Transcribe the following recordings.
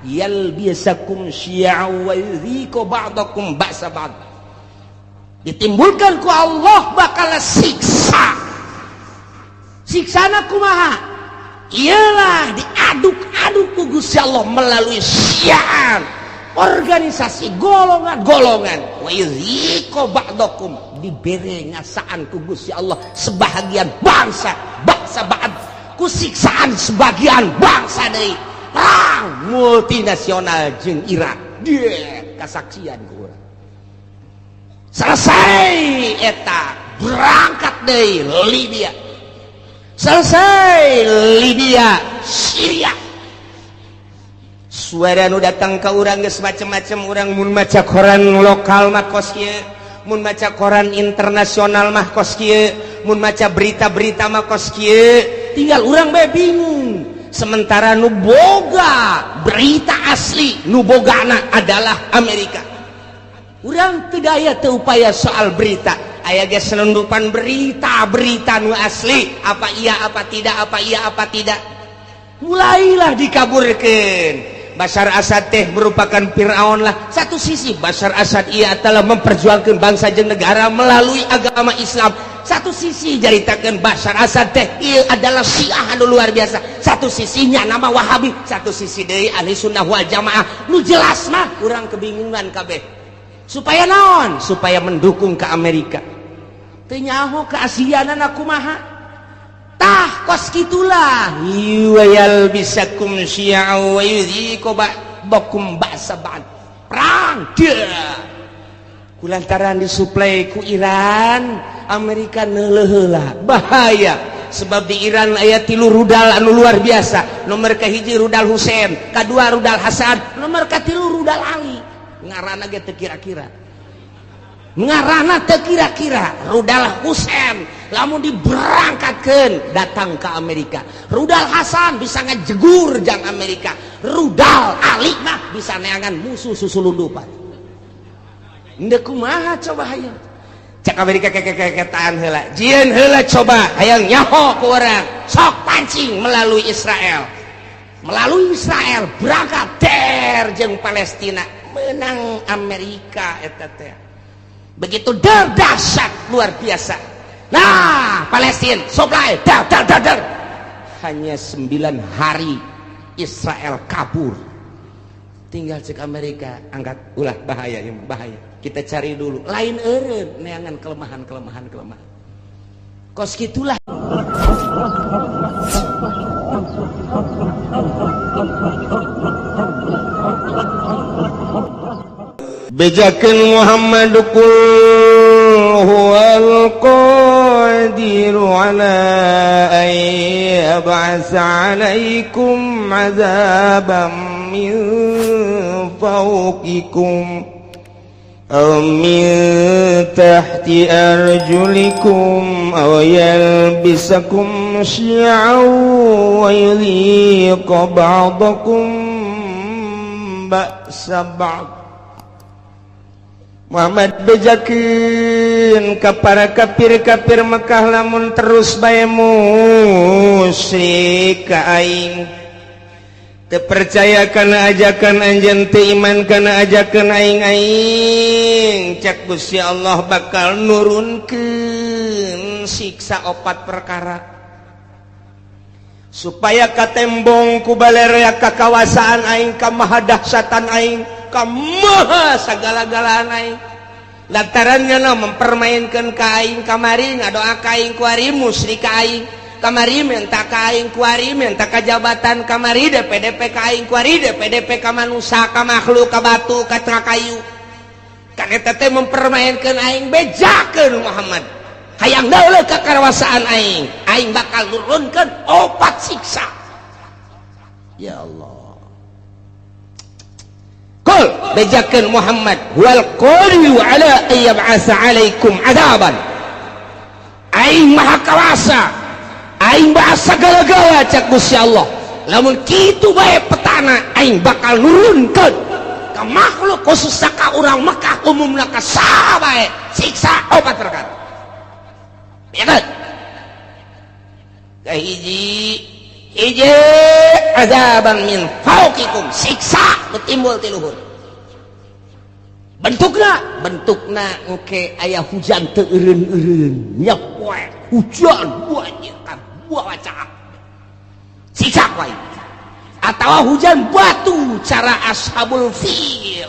Yalbisakum syi'a wa yudhiku ba'dakum ba'sa ba'd. Ditimbulkan ku Allah bakal siksa. Siksana kumaha? Iyalah diaduk-aduk ku Gusti Allah melalui syi'an, organisasi golongan-golongan. Wa yudhiku ba'dakum, dibere ngasaan ku Gusti Allah sebahagian bangsa, bangsa ba'd, ku siksaan sebagian bangsa deui. Perang multinasional jeung Irak, dia kasaksian ku urang. Selesai eta berangkat deui Libya, selesai Libya, Syria. Suara nu datang ke urang geus macem-macem. Urang mun maca koran lokal mah kos kieu, mun maca koran internasional mah kos kieu, mun maca berita-berita mah kos kieu. Tinggal urang bae bingung. Sementara nu boga berita asli, nu bogana adalah Amerika. Urang tidak aya teu upaya soal berita, aya ge selundupan berita-berita nu asli apa iya apa tidak, apa iya apa tidak. Mulailah dikaburkan Bashar Assad teh merupakan Fir'aun lah. Satu sisi Bashar Assad ia telah memperjuangkan bangsa jeung negara melalui agama Islam, satu sisi jaritakan Bashar Assad teh ia adalah Syiah anu luar biasa, satu sisinya nama Wahabi, satu sisi dari Ahli Sunnah wal Jamaah. Nu jelas mah kurang kebingungan kabeh. Supaya naon? Supaya mendukung ke Amerika. Teu nyaho ke Asiana kumaha. Tah, kos gitulah wa yalbisakum syi'a wa yudhiku ba'dakum ba'sa ba'd. Perang dia kulantaran disuplai ku Iran. Amerika neuleuh heula bahaya, sebab di Iran aya tilu rudal anu luar biasa. Nomor kahiji rudal Husein, kadua rudal Hasan, nomor katilu rudal Ali. Ngaranna ge teu kira-kira, ngaranna teu kira-kira. Rudal Husein lamun diberangkatkan datang ke Amerika, rudal Hasan bisa ngejegur jang Amerika, rudal Ali mah bisa neangan musuh susulundupan. Ndek kumaha coba hayang cek Amerika? Kekekeketaan heula, jieun heula, coba hayang nyaho ku urang, sok pancing melalui Israel. Melalui Israel berangkat der jeung Palestina, menang Amerika eta teh. Begitu der, dahsyat luar biasa. Nah, Palestina supply dar dar dar dar, hanya 9 hari Israel kabur. Tinggal cek Amerika, angkat ulah, bahaya ya, bahaya, kita cari dulu lain eureun neangan kelemahan kelemahan kelemahan. Kos gitulah. Bejakeun Muhammad, qul huwal qadiru ala an yab'atsa 'alaikum 'adzaban min fawqikum aw min tahti arjulikum aw yalbisakum syi'an wa yudhiqa ba'dakum ba'sa ba'd. Muhammad, bejakeun ka para kafir-kafir Mekah, lamun terus bae musyrik ka aing, teu percaya kana ajakan anjeun, teu iman kana ajakan aing, aing cek Gusti Allah bakal nurunkeun siksa opat perkara supaya katembong ku balerea kakawasaan aing, ka mahadahsyatan aing, ka maha sagala-galaan aing. Lantarannya no mempermainkan ka aing, kamari ngadoa ka aing, kuari musyrik ka aing, kamari minta ka aing, kuari minta ka jabatan, kamari DPDP ka aing, kuari DPDP ka manusia, ka makhluk, ka batu, ka kayu. Kan eta teh mempermainkan aing. Bejakeun Muhammad, hayang deuleu kakarawasaan aing, aing bakal nurunkeun opat siksa. Ya Allah. Qul, bejakeun Muhammad, wal qadiru ala an yab'atsa alaikum adaban, aing maha kawasa, aing bahasa segala-gala cak Gusti Allah. Lamun kitu bae petana, aing bakal nurunkeun ka makhluk, khususnya ka urang Mekah, umumna ka saha bae, siksa opat perkara. Ya kan? Kahiji, Hiji azaban min fauqikum, siksa nu timbul ti luhur. Bentukna, bentukna engke aya hujan teu eureun-eureun, nyepoek hujan banyak ka buah caak. Siksa ku aing. Atawa hujan batu cara ashabul fil.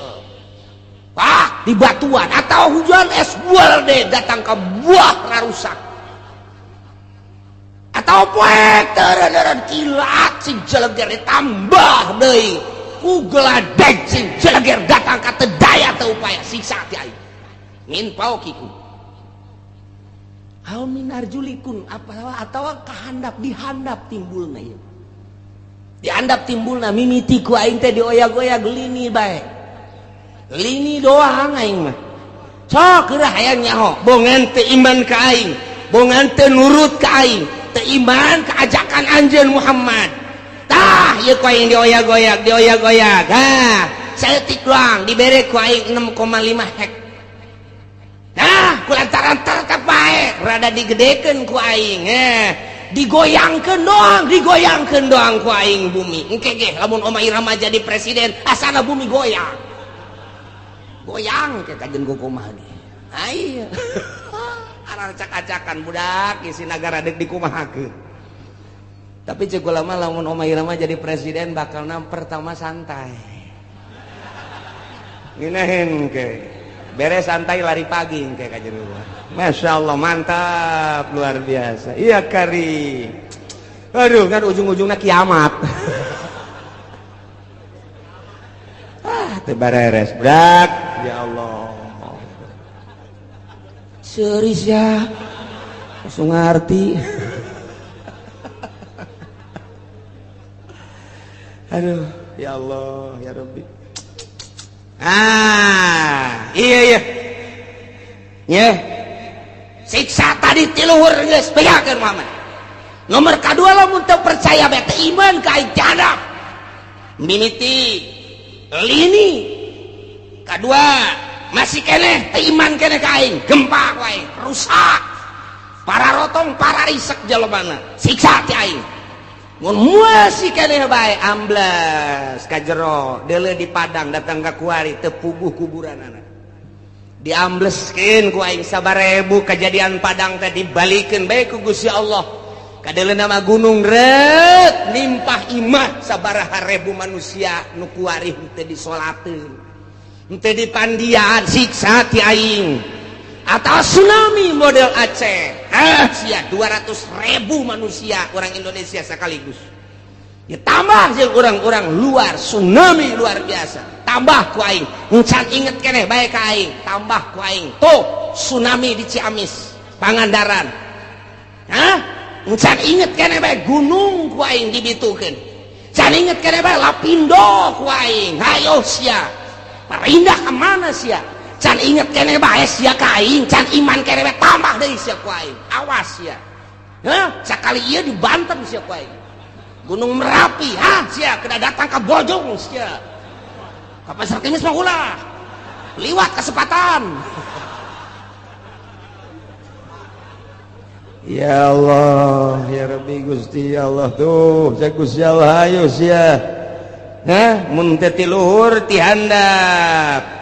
Wah, di batuan atau hujan es buah datang ke buah rarusak. Atau poek teureun-eureun kilat sing jeleger ditambah deui ku geladeg sing jeleger datang ka teu daya teu upaya, siksa ti aing. Min fauqikum aw min arjulikum, apa atawa kahandap dihandap timbulna ieu. Dihandap timbulna mimiti ku aing teh dioyag-oyag lini bae. Lini doang aing mah. Sok geura hayang nyaho, bongan teu iman ka aing, bongan teu nurut ka aing, teu iman ka ajakan anjeun Muhammad. Tah ieu ku aing dioyag-oyag, dioyag-oyag. Ha, saeutik doang dibere ku aing 6,5 hek. Nah, ku lantaran tetep bae rada digedekeun ku aing. Digoyangkeun doang, digoyangkeun doang ku aing bumi. Engke ge lamun Oma Irama jadi presiden, asana bumi goyang. Goyang ke kajen kumaha ge. Ayo. Aracak-acakan budak isi nagara deuk dikumahakeun. Tapi cek ulama lamun Oma Irama jadi presiden bakalna pertama santai. Ngeunaheun ke. Beres santai lari pagi engke kajen gua. Masya Allah mantap luar biasa. Iya kari. Aduh kan ujung-ujungnya kiamat. Ah teu bareres budak. Ya Allah. Serius ya. Langsung ngarti. Aduh, ya Allah, ya Rabbi. Ah, iya iya. Nyeh. Siksa tadi ti luhur geus bejakeun Muhammad. Nomor kadua lamun teu percaya bae teu iman ka aing jadap. Mimiti lini. Kadua masih keneh teu iman keneh ka aing, gempa ku aing, rusak. Para rotong, para risek jelema siksa ti aing. Mun masih keneh bae ambles ka jero, deuleu di Padang datang ka kuari teu puguh kuburanana. Diambleskeun ku aing sabarebu kejadian Padang teh dibalikeun bae ku Gusti Allah. Kadeuleu nama gunung reut nimpah imah sabaraha ribu manusia nu kuari teu disolateun. Henteu dipandian siksa ti aing. Atau tsunami model Aceh. Ah, sia 200.000 manusia orang Indonesia sekaligus. Ditambah jeung orang-orang luar tsunami luar biasa. Tambah ku aing. Encan inget keneh bae ka aing. Tambah ku aing. Tuh tsunami di Ciamis, Pangandaran. Hah? Encan inget keneh bae gunung ku aing dibitukeun. Can inget keneh bae Lapindo ku aing. Hayo sia. Pindah ke mana sia? Can inget keneh bae sia ka aing, can iman keneh bae tambah deui sia ku aing. Awas sia. Hah? Sakali ieu di Banten sia ku aing. Gunung Merapi, ha sia kena datang ka Bojong sia. Ka Pasar Kemis mah ulah. Liwat kesempatan. Ya Allah, ya Rabbi Gusti ya Allah tuh, saya Gusti Allah ayo sia. Hah, mun teu ti luhur ti handap.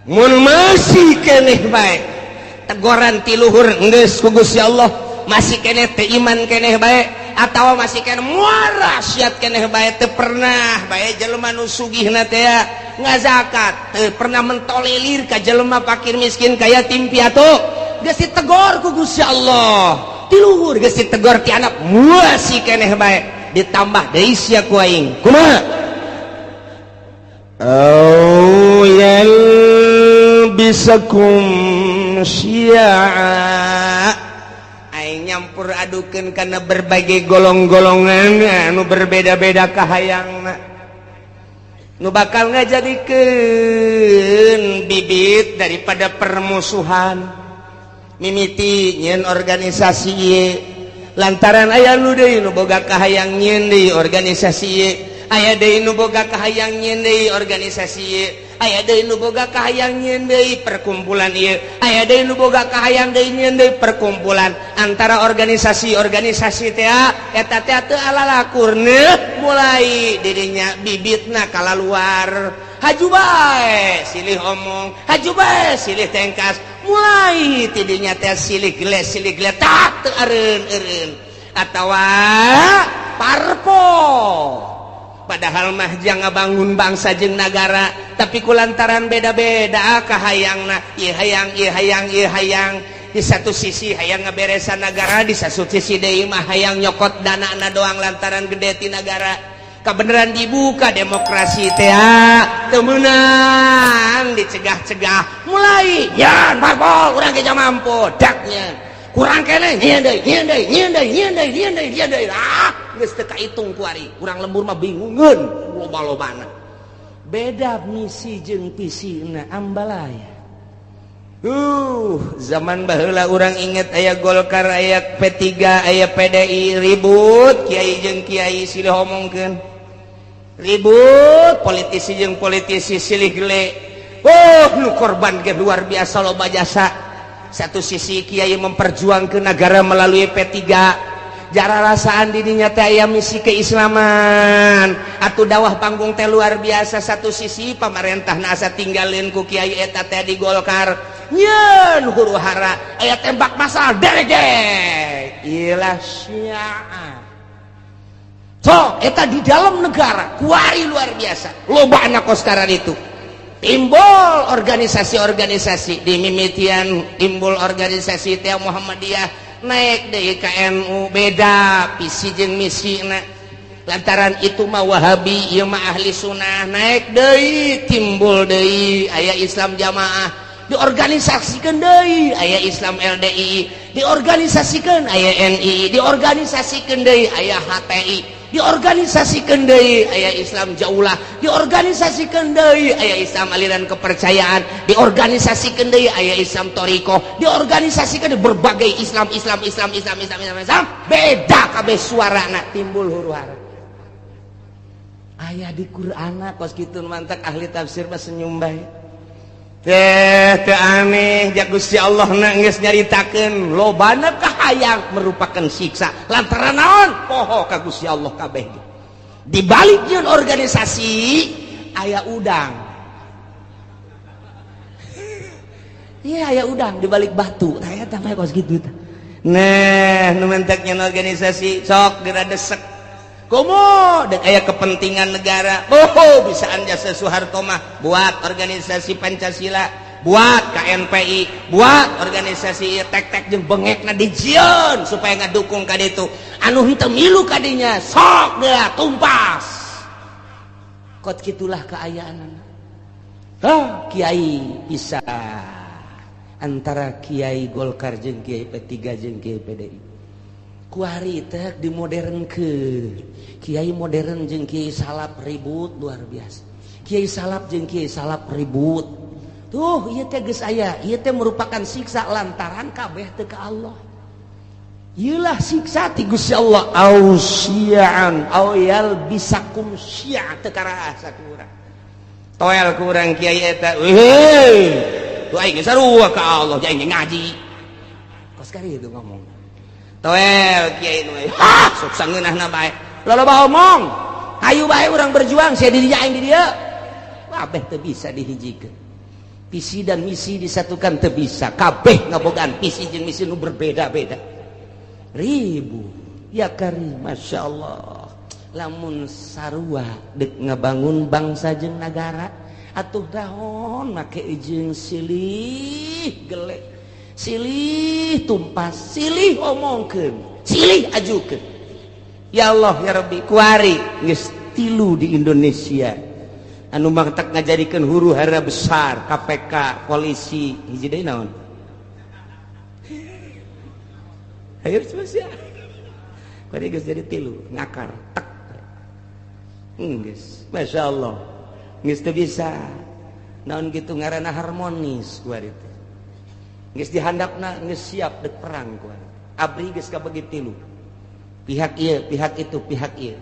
Mun masih keneh bae tegoran ti luhur geus ku Gusti Allah, masih keneh teu iman keneh bae atawa masih keneh muara siat keneh bae teu pernah bae jelema nu sugihna teh ngazakat, teu pernah mentolelir ka jelema fakir miskin ka yatim piatu, geus ditegor ku Gusti Allah. Ti luhur geus ditegor ti anak masih keneh bae ditambah deui sia ku aing. Kumaha? Au yalbisakum syi'a. Aing nyampur adukeun kana berbagai golong-golongan anu berbeda-beda kahayangna. Nu bakal ngajadikeun bibit daripada permusuhan. Mimiti nyeun organisasi ieu lantaran aya nu deui nu boga kahayang nyeun deui organisasi ieu. aya deui nu boga kahayang nyieun deui organisasi ieu, aya deui nu boga kahayang nyieun deui perkumpulan ieu, aya deui nu boga kahayang deui nyieun deui perkumpulan. Antara organisasi-organisasi teh eta teh teu alalakurna, mulai dirinya bibitna kalaluar, haju bae silih omong, haju bae silih tengkas, mulai tidinya teh silih geles silih geletak teu eureun-eureun atawa parpol. Padahal mah jang ngabangun bangsa jeung nagara, tapi kulantaran beda-beda kahayangna, ieu hayang ieu hayang ieu hayang. Di satu sisi hayang ngaberesan nagara, di satu sisi deui mah hayang nyokot dana na doang lantaran gede ti nagara. Kebenaran dibuka demokrasi teh teu meunang dicegah-cegah, mulai ya parpol urang ge mampu daknya kurang keneh nyieun deui nyieun deui nyieun deui nyieun deui nyieun deui nyieun deui, ah geus teu kaitung kuari. Urang lembur mah bingungeun loba-lobana, beda misi jeung visina ambalaya. Zaman baheula urang inget aya Golkar, aya P3, aya PDI, ribut kiai jeung kiai silih omongkeun, ribut politisi jeung politisi silih gele. Oh, nu korban ge luar biasa loba jasa. Satu sisi kiai memperjuangkan negara melalui P3, jara rasaan dirinya teh aya misi keislaman atau dakwah panggung teh luar biasa. Satu sisi pamarentah asa tinggalin ku kiai eta teh di Golkar nyeun huru hara, aya tembak masal derege ilah syiah. So eta di dalam negara kuari luar biasa loba anak sekarang itu timbul organisasi-organisasi di mimitian, timbul organisasi teh Muhammadiyah, naik deui ka NU, beda visi jeung misi na lantaran itu mah Wahabi, ieu mah ahli sunnah. Naik deui timbul deui aya Islam jamaah, diorganisasikan deui aya Islam LDI, diorganisasikan aya NI, diorganisasikan deui aya HTI, diorganisasikan deui aya Islam jaulah, diorganisasikan deui aya Islam aliran kepercayaan, diorganisasikan deui aya Islam toriko, diorganisasikan berbagai Islam Islam Islam Islam Islam Islam Islam, beda kabeh suarana, timbul huru hara. Aya di Qur'an kos kitu, mantak ahli tafsir mah senyum bae teh teu aneh ja Gusti Allah na geus nyaritakeun lobana kahayang merupakan siksa lantaran naon poho ka Gusti Allah kabeh. Di balik nyeun organisasi aya udang. Iya, aya udang di balik batu. Tah eta mah kos kitu tah. Nah, nu mentek nyeun organisasi sok geura desek. Komo dek aya kepentingan negara. Oh, bisaan jasa Soeharto mah buat organisasi Pancasila, buat KNPI, buat organisasi tek-tek jeung bengekna dijieun supaya ngadukung ka ditu. Anu henteu milu ka dinya sok geura tumpas. Kot kitulah keayaan. Hah, kiai bisa antara kiai Golkar jeung kiai P3 jeung kiai PDI. Kuari teh dimodernkeun. Kiai modern jeung kiai salap ribut luar biasa. Kiai salap jeung kiai salap ribut. Tuh, ieu teh geus aya, ieu teh merupakan siksa lantaran kabeh teu ka Allah. Ieulah siksa ti Gusti Allah, au syi'an au yalbisakum syi'a, teu karasa ku urang. Toel ku urang kiai eta. Weh, tuh aing geus sarua ka Allah, aing ngaji. Kos kari itu ngomong. Toel kiai nu, ha, sok sangeunahna bae. Loba omong. Hayu bae urang berjuang, sia di dinya aing di dieu. Kabeh teu bisa dihijikeun. Visi dan misi disatukan teu bisa. Kabeh ngabogaan visi jeung misi nu berbeda-beda. Ribu. Ya karim, Masya Allah. Lamun sarua dek ngabangun bangsa jeung nagara, atuh dahon make jeung silih gelek, silih tumpas, silih omongkeun, silih ajukeun. Ya Allah ya Rabbi, kuari geus tilu di Indonesia anu mangtak ngajadikeun huru hara besar, KPK, polisi, hiji deui naon? Ayo sia. Kuari geus jadi tilu, ngakar tek. Geus, Masya Allah. Geus teu bisa. Naon gitu ngaranna harmonis kuari teh. Geus dihandapna geus siap dek perang kuari. Abri geus kabagi tilu. Pihak ieu, pihak itu, pihak ieu.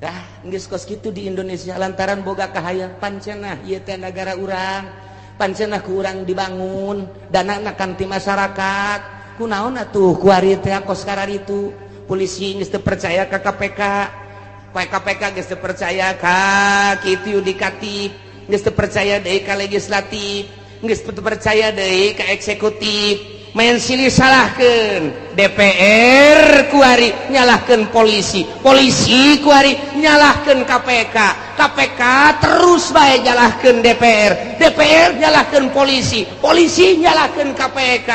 Dah geus kos kitu di Indonesia lantaran boga kahayang pancenah ieu teh nagara urang, pancenah ku urang dibangun, danana kan ti masyarakat. Kunaon atuh kuari teh kos kararitu? Polisi geus teu percaya ka KPK, KPK geus teu percaya ka kitu yudikatif, geus teu percaya deui ka legislatif, geus teu percaya deui ka eksekutif. Main silih salahkeun DPR kuari nyalahkeun polisi, polisi kuari nyalahkeun KPK, KPK terus bae nyalahkeun DPR, DPR nyalahkeun polisi, polisi nyalahkeun KPK.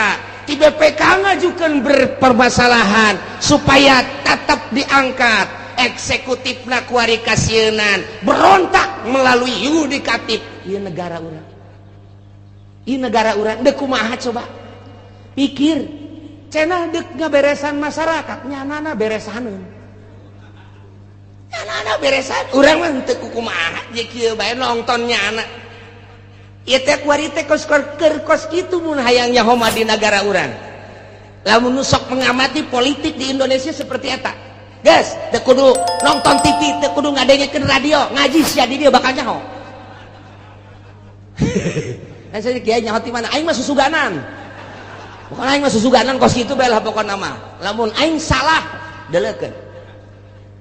Di BPK ngajukeun berpermasalahan supaya tetap diangkat. Eksekutifna kuari kasieunan berontak melalui yudikatif. Ieu negara urang, ieu negara urang deuk kumaha coba? Pikir cenah deuk ngaberesan masyarakat, nyanana beresaneun, nyanana beresan. Urang mah teu kumaha je kieu bae nonton nyana. Ieu teh kuari teh kos keur kos kitu mun hayang nyaho mah di nagara urang. Lamun nu sok mengamati politik di Indonesia seperti eta. Geus, teu kudu nonton TV, teu kudu ngadengekeun radio, ngaji sia di dieu bakal nyaho. Nah, saya kiai nyaho ti mana? Aing mah susuganan. Pokoknya aing mah susuganan kos kitu bae lah pokona mah. Lamun aing salah, deleukeun.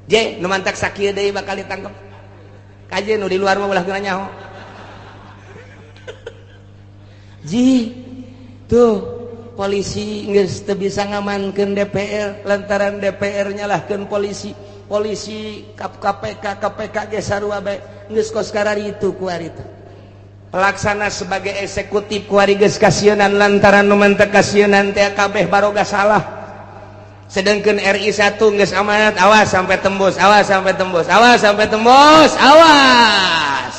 Je, nu mantak sakieu deui bakal ditangkep. Kaje nu di luar mah ulah geuna nyaho. Ji, tuh polisi geus teu bisa ngamankeun DPR lantaran DPR nyalahkeun polisi, polisi KPK, KPK ge sarua bae geus kos kararitu kuari teh. Pelaksana sebagai eksekutif kuari geus kasieunan lantaran nu mantek kasieunan teh kabeh baroga salah. Sedangkan RI 1 geus amanat, awas sampai tembus, awas sampai tembus, awas sampai tembus, awas.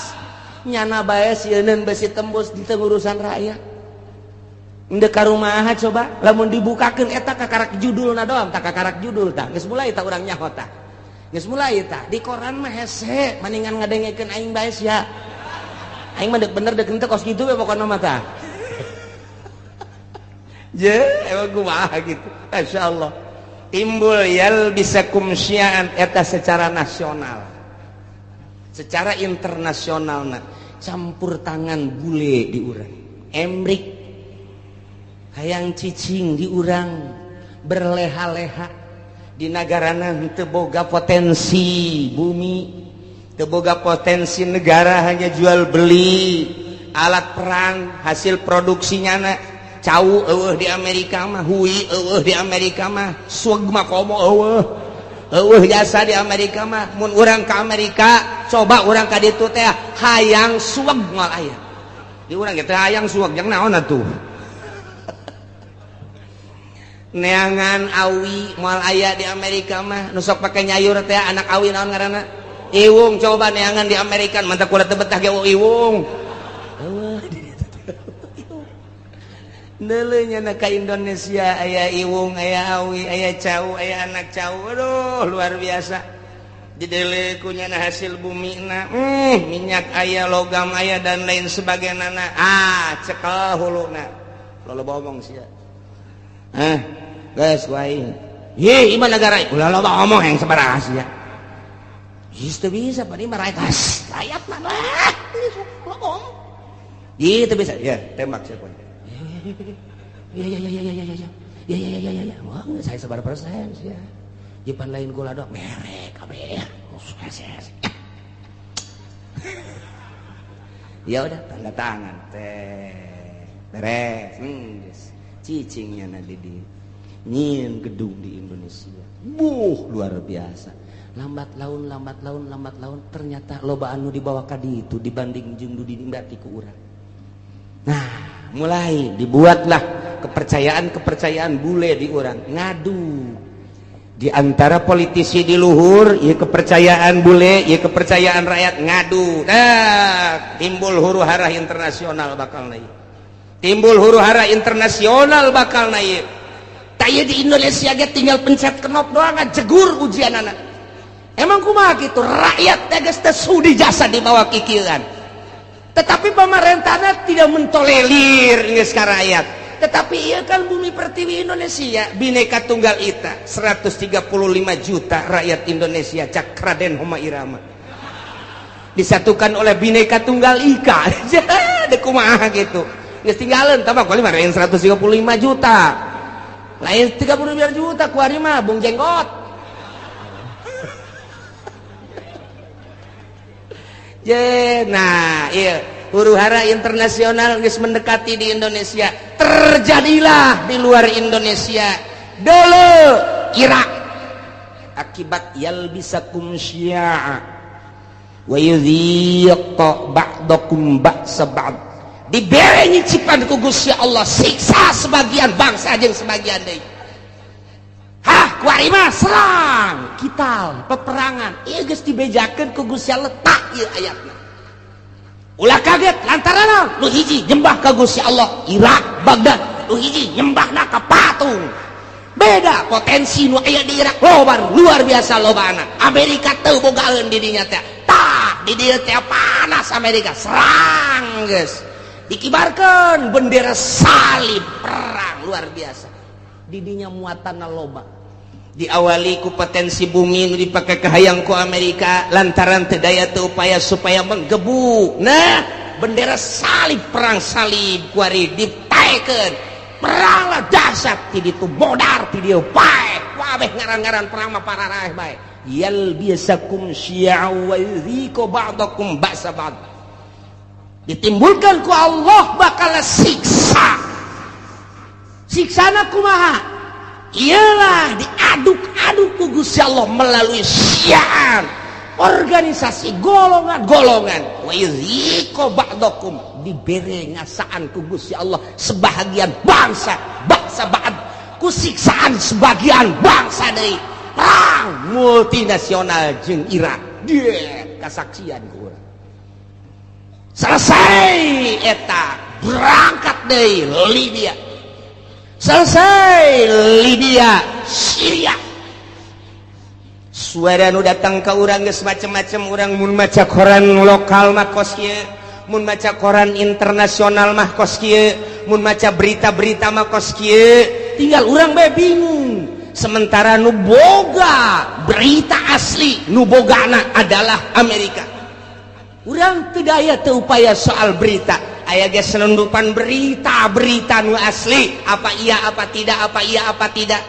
Nyana bae sieuneun besi tembus di urusan rakyat. Ndek ka rumaha coba lamun dibukakeun eta kakarak judulna doang, tak kakarak judul tah geus mulai tah urang nyaho tah. Geus mulai tah di koran mah hese maningan ngadengekeun aing bae sia. Aing mah deuk bener deuk henteu kos kitu we pokona mah tah. Je, emang kumaha gitu. Masyaallah. Timbul yal bisa kumsiaan eta secara nasional. Secara internasional nah, campur tangan bule di urang. Emrik hayang cicing di urang berleha-leha di nagarana teu boga potensi bumi, teu boga potensi negara, hanya jual beli alat perang hasil produksinya na. Cau eueuh di Amerika mah, hui eueuh di Amerika mah, sueg mah komo eueuh. Eueuh jasa di Amerika mah. Mun urang ka Amerika, coba urang ka ditu teh hayang sueg moal aya. Di urang ge teh hayang sueg jeung naon atuh. Neangan awi moal aya di Amerika mah. Nu sok pake nyayur teh anak awi naon ngaranna? Iwung. Coba neangan di Amerika mantak kula teu betah ge iwung. Eueuh di ditu teh. Neuleuh na ka Indonesia aya iwung, aya awi, aya cau, aya anak cau. Aduh, luar biasa. Didele kunyana hasil bumi na, minyak aya, logam aya dan lain sebagainya. Ah, cekel huluna. Loba omong sia. Ah, geus wae. Ye, ieu negara ulah loba omong yang sabaraha sia. Geus teu bisa pan ieu mah rakyat, rakyat mah lah. Loba omong. Ieu teu bisa. Ya, tembak sia. Ya ya ya ya ya ya ya ya ya ya ya ya. Wah, saya sebar persen sih ya. Jipan lain gula dok merek kabeh. Ya udah tanda tangan teh. Beres. Yes. Cicingnya na di nyieun gedung di Indonesia. Buh, luar biasa. Lambat laun, lambat laun, lambat laun ternyata loba anu dibawa ka ditu dibanding jeung nu dinikmati ku urang. Nah, mulai dibuatlah kepercayaan-kepercayaan bule di urang ngadu di antara politisi di luhur, ya kepercayaan bule, ya kepercayaan rakyat ngadu. Nah, timbul huru hara internasional bakal naik, timbul huru hara internasional bakal naik. Taya di Indonesia ge tinggal pencet knop doang jegur ujian anak. Emang kumaha gitu rakyat teh geus teu sudi jasa di bawah kikieuan, tetapi pemerintahnya tidak mentolerir geus ka rakyat. Tetapi iya kan bumi pertiwi Indonesia, Bhinneka Tunggal Ika, 135 juta rakyat Indonesia, cak Raden Rhoma Irama, disatukan oleh Bhinneka Tunggal Ika. Dek kumaha gitu geus tinggalan tambah kali mah 135 juta, lain 35 juta kuari mah Bung Jenggot. Je, nah iya huru hara internasional geus mendekati di Indonesia, terjadilah di luar Indonesia dulu Irak akibat yalbisakum syi'a wa yudhiq ba'dakum ba'sa ba'd, dibere nyicipan ku Gusti Allah siksa sebagian bangsa jeung sebagian deui. Hah, kuari mah serang kital peperangan ieu geus dibejakeun ku Gusti Allah tak ieu ayatna. Ulah kaget lantaran nu hiji nyembah ka Gusti Allah Irak Baghdad, nu hiji nyembahna ka patung. Beda potensi nu aya di Irak loba luar biasa lobana. Amerika teu bogaeun di dinya teh. Tah di dieu teh panas Amerika serang geus. Dikibarkeun bendera salib perang luar biasa. Di dinya muatanna loba. Diawali ku potensi bumi nu dipake kahayang ku Amerika lantaran teu daya teu upaya supaya menggebu. Nah, bendera salib perang salib kuari ditaekeun. Peranglah dahsyat ti ditu modar ti dieu paeh. Kabeh ngaran-ngaran perang mah pararaeh bae. Yalbisakum syi'a wa yudhiqu ba'dakum ba'sa ba'd. Ditimbulkan ku Allah bakal siksa. Siksana kumaha? Ialah diaduk-aduk ku Gusti Allah melalui syiar organisasi golongan-golongan. Wa yudhiqu ba'dakum, dibere ngasaan ku Gusti Allah sebahagian bangsa bangsa ba'd ku siksaan sebagian bangsa deui. Perang multinasional jeung Irak dia kasaksian ku urang. Selesai eta berangkat deui Libya, selesai Libya Syria. Suara nu datang ke urang geus macem-macem. Urang mun maca koran lokal mah kos kieu, mun maca koran internasional mah kos kieu, mun maca berita-berita mah kos kieu. Tinggal urang bae bingung. Sementara nu boga berita asli nu bogana adalah Amerika. Urang teu daya teu upaya soal berita. Aya ge selundupan berita-berita nu asli, apa iya apa tidak, apa iya apa tidak.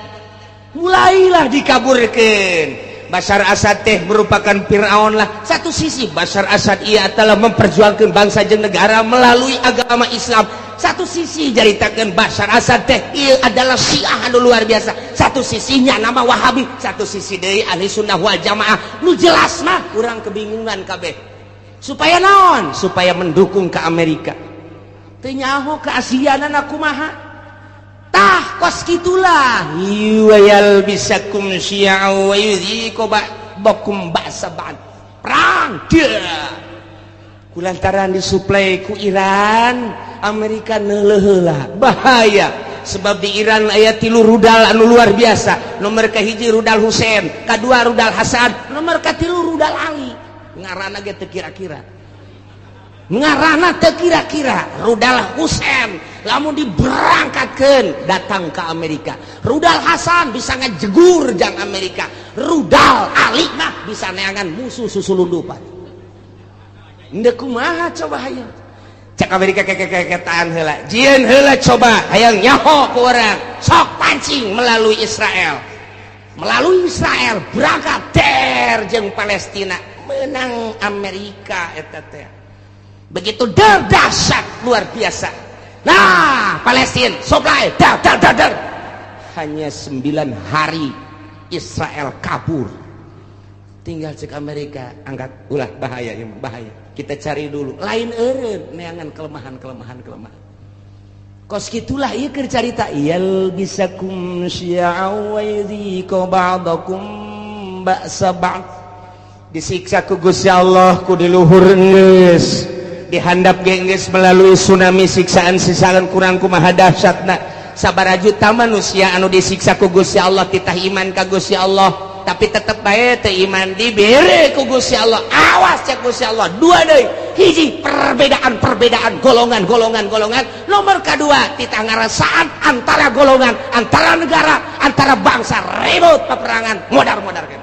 Mulailah dikaburkan. Bashar Assad teh merupakan Fir'aun lah. Satu sisi Bashar Assad ia telah memperjuangkan bangsa jeung negara melalui agama Islam. Satu sisi jaritakeun Bashar Assad teh ieu adalah Syiah anu luar biasa. Satu sisinya nama Wahabi, satu sisi deui Ahli Sunnah wal Jamaah. Nu jelas mah urang kebingungan kabeh. Supaya naon? Supaya mendukung ke Amerika. Teu nyaho ke Asiana kumaha. Tah kos kitulah yalbisakum syi'a wa yudhiqu ba'dakum ba'sa ba'd. Perang dia kulantaran disuplai ku Iran, Amerika neuleuh heula bahaya sebab di Iran aya 3 rudal anu luar biasa. Nomor kahiji rudal Husein, kadua rudal Hasan, nomor katilu rudal Ali. Ngaranna ge teu kira-kira, ngaranna teu kira-kira. Rudal Husein lamun diberangkatkeun datang ke Amerika, rudal Hasan bisa ngajegur jang Amerika, rudal Ali mah bisa neangan musuh susulundupan. Ndek kumaha coba hayang cek Amerika kekekeketaan heula, jieun heula coba hayang nyaho ku urang, sok pancing melalui Israel, melalui Israel berangkat der jeung Palestina, menang Amerika eta teh. Begitu der dahsyat luar biasa. Nah, Palestina supply dar dar dar dar. Hanya 9 hari Israel kabur. Tinggal cek Amerika angkat ulah bahaya ya, bahaya. Kita cari dulu. Lain eureun neangan kelemahan-kelemahan kelemahan. Kos kitulah ieu keur carita yalbisakum syi'a wa yudhiqu ba'dakum ba'sa ba'd. Disiksa ku Gusti Allah ku di luhur geus, dihandap geus melalui tsunami siksaan-siksaan kurang kumaha dahsyatna. Sabaraha juta manusia anu disiksa ku Gusti Allah titah iman ka Gusti Allah, tapi tetep bae teu iman dibere ku Gusti Allah. Awas cek Gusti Allah dua deui Hiji, perbedaan-perbedaan golongan-golongan-golongan. Nomor kedua, titah ngarasaan antara golongan, antara negara, antara bangsa, ribut peperangan, modar-modar kan.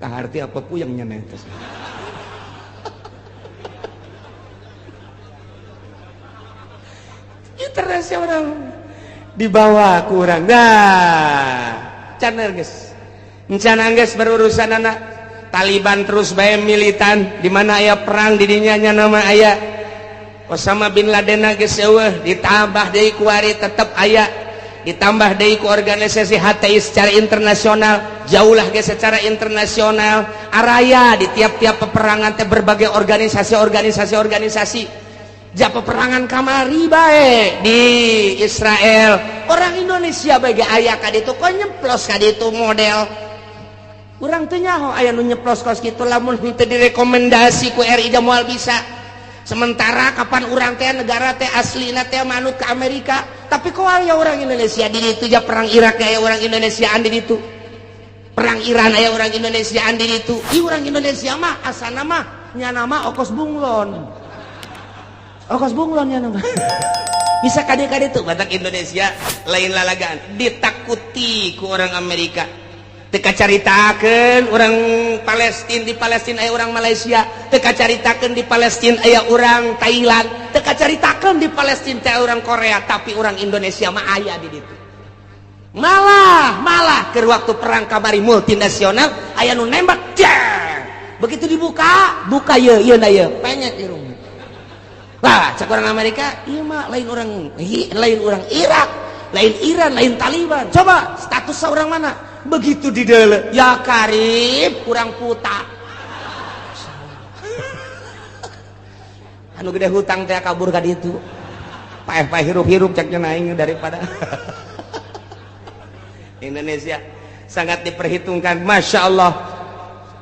Kaharti apa puyengnya netes. Internasional dibawa kurang dah can geus encan geus berurusan anak Taliban terus bae militan di mana aya perang di dinya nya nama aya Osama bin Laden geus eueuh ditambah deui kuari tetep aya ditambah deui ku organisasi HTI secara internasional jauhlah ge secara internasional araya di tiap-tiap peperangan teh berbagai organisasi-organisasi ja peperangan kamari bae di Israel orang Indonesia bagi aya ka ditu kok nyeplos ka ditu model urang teu nyaho aya nu nyeplos kos kitu lamun henteu direkomendasi ku RI da moal bisa. Sementara kapan urang teh negara teh aslina teh manut ke Amerika, tapi kok aya orang Indonesia di ditu ja perang Irak aya orang Indonesiaan di ditu, perang Iran aya orang Indonesiaan di ditu. Ih orang Indonesia mah asana mah nyana mah okos bunglon. Okos bunglon ya nama. Bisa kade-kade tuh batak Indonesia lain lalagaan ditakuti ku orang Amerika. Teu kacaritakeun orang Palestina di Palestina aya orang Malaysia, teu kacaritakeun di Palestina aya orang Thailand, teu kacaritakeun di Palestina teh orang Korea, tapi orang Indonesia mah aya di ditu. Malah malah keur waktu perang kamari multinasional aya nu nembak jeng. Begitu dibuka, buka ye ieu na ye, penyek irung. Lah, cek orang Amerika, iya mah lain orang Irak, lain Iran, lain Taliban. Coba status orang mana? Begitu di dalam, ya karib kurang puta. Anu gede hutang teh kabur ka ditu. Paeh-paeh hirup-hirup ceknya naing daripada Indonesia sangat diperhitungkan, masya Allah.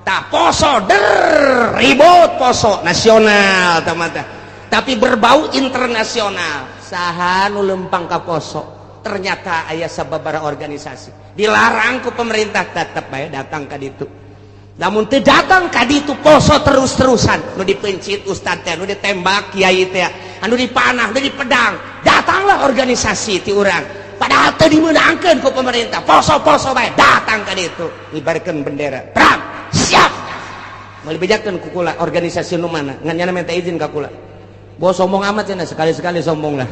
Tak poso der ribut poso nasional teman-teman. Tapi berbau internasional. Saha nu lempang ka poso ternyata aya sababaraha organisasi dilarang ku pemerintah tetep bae datang ka ditu. Namun teu datang ka ditu poso terus-terusan, nu dipencit ustad teh, nu ditembak kiai teh, anu dipanah, nu dipedang, datanglah organisasi ti urang. Padahal teu dimeunangkeun ku pemerintah, poso-poso bae datang ka ditu, ngibarkeun bendera. Perang siap. Moal dibejakeun ku kula organisasi nu mana, ngan nyana minta izin ka kula. Bos sombong amat cenah, sekali-sekali sombong lah.